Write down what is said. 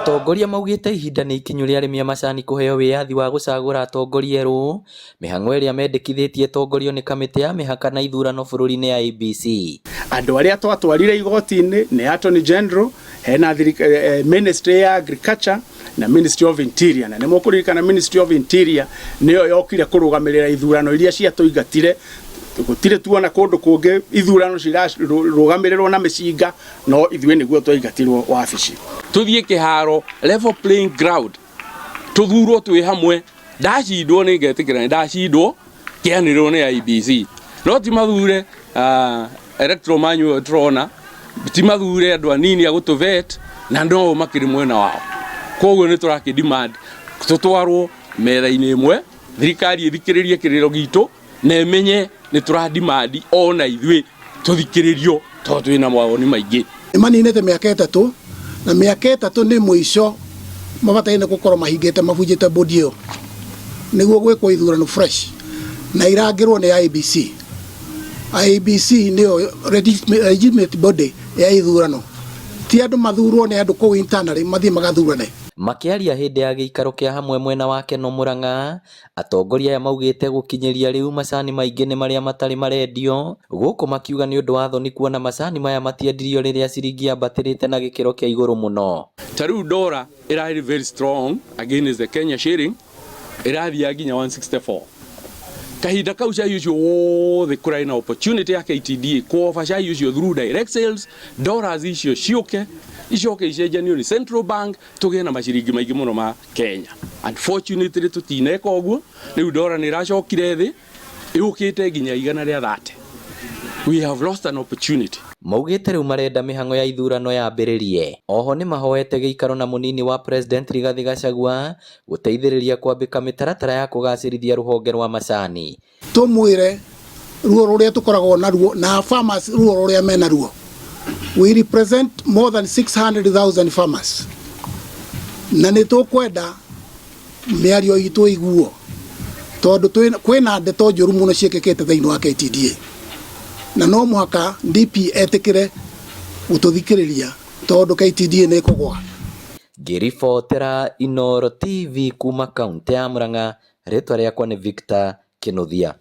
Atongoria maugĩte ihinda nĩ ikinyu rĩa arĩmi a macani kũheo wĩyathi wa gũcagũra atongoria erũ, mĩhang'o ĩrĩa mendekithĩtie ĩtongorio nĩ kamĩtĩ ya mĩhaka na ithurano bũrũri-inĩ IEBC. Andũ arĩa twatwarire igoti-inĩ nĩ Attorney General, hena Ministry ya Agriculture na Ministry of Interior. Na nĩ mũkũririkana Ministry of Interior nĩyo yokire kũrũgamĩrĩra ithurano iria ciatũingatire. Gũtirĩ tuona kũndũ kũngĩ ithurano cirarũgamĩrĩrwo na mĩcinga, no ithuĩ nĩguo twaingatirwo wabici. Tuthiĩ kĩharo, level playing ground, tuthurwo twĩ hamwe. Ndacindwo nĩ ngetĩkĩra nĩ ndacindwo, kĩanĩrĩrwo nĩ IEBC, no ti mathure electoral manual tũrona, ti mathure andũ anini a gũtũvet na no makĩrĩ mwena wao. Koguo nĩ tũrakĩ demand tũtwarwo metha-inĩ ĩmwe, thirikari ĩthikĩrĩrie kĩrĩro gitũ na ĩmenye nĩ tũra demand ona ithuĩ tũthikĩrĩrio, tondũ twĩna mawoni maingĩ. Nĩ maninĩte mĩaka 3, na mĩaka 3 nĩ mũico mabataire gũkorwo mahingĩte mabunjĩte bodi ĩyo nĩguo gwĩkwo ithurano fresh na irangĩrwo nĩ IEBC. IEBC nĩyo legitimate body ya ithurano, ti andũ mathurwo nĩ andũ kũu internally mathiĩ magathurane. Makĩaria hĩndĩ ya gĩikaro kĩa hamwe mwena wa Keno Murang'a, atongoria aya maugĩte gũkinyĩria rĩu macani maingĩ nĩ marĩa matarĩ marendio, gũkũ makiuga nĩ ũndũ wa thoni kuona macani maya matiendirio rĩrĩa ciringi yambatĩrĩte na gĩkĩro kĩa igũrũ mũno. Ta rĩu ndora ĩrarĩ very strong against the Kenya shilling, ĩrathiaga nginya 164. Kahinda kau cai ũcio wothe kũrarĩ na opportunity ya KTDA kuoba cai ũcio through direct sales, dollars icio ciũke icoke icenjanio nĩ central bank, tũgĩe na maciringi maingĩ mũno ma Kenya. Unfortunately tũtineka ũguo, rĩu ndora nĩ ĩracokire thĩ, yũkĩte nginya 130. We have lost an opportunity. Maugĩte rĩu marenda mĩhang'o ya ithurano yambĩrĩrie. Oho nĩ mahoete gĩikaro na mũnini wa president Rigathi Gachagua gũteithĩrĩria kwambĩka mĩtaratara ya kũgacĩrithia rũhonge rwa macani. Tumwire ruo ruria tukoragwo naruo na farmers, ruo ruria mena ruo. We represent more than 600,000 farmers, na nĩ tũkwenda mĩario itũ iguo, tondũ kwĩna ndeto njũru mũno ciĩkĩkĩte thĩinĩ wa KTDA, na no mũhaka DP etĩkĩre gũtũthikĩrĩria, tondũ KTDA nĩ ĩkũgwa. Ngĩribotera Inooro TV kuma kaunti ya Murang'a, rĩtwa rĩakwa nĩ Victor Kinuthia.